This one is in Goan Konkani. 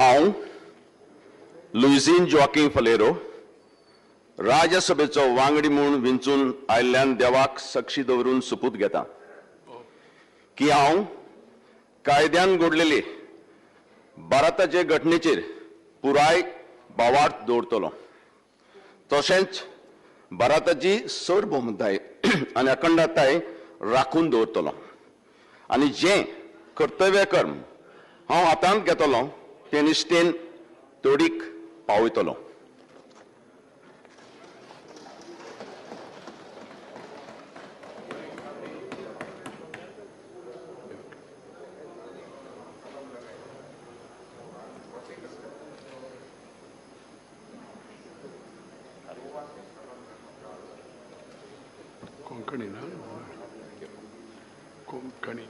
हांव लुईझीन जोआकीम फलेरो राज्यसभेचो वांगडी म्हूण विंचून आयिल्ल्यान देवाक साक्षी दवरून सोपूत घेता की हांव कायद्यान घडलेले भारताचे घटनेचेर पुराय भावार्थ दवरतलो, तशेंच भारताची सार्वभौमताय आनी अखंडताय राखून दवरतलो आनी जें कर्तव्य कर्म हांव हातांत घेतलो तें निश्ठेन तोडीक पावयतलो. कोंकणी ना, कोंकणी.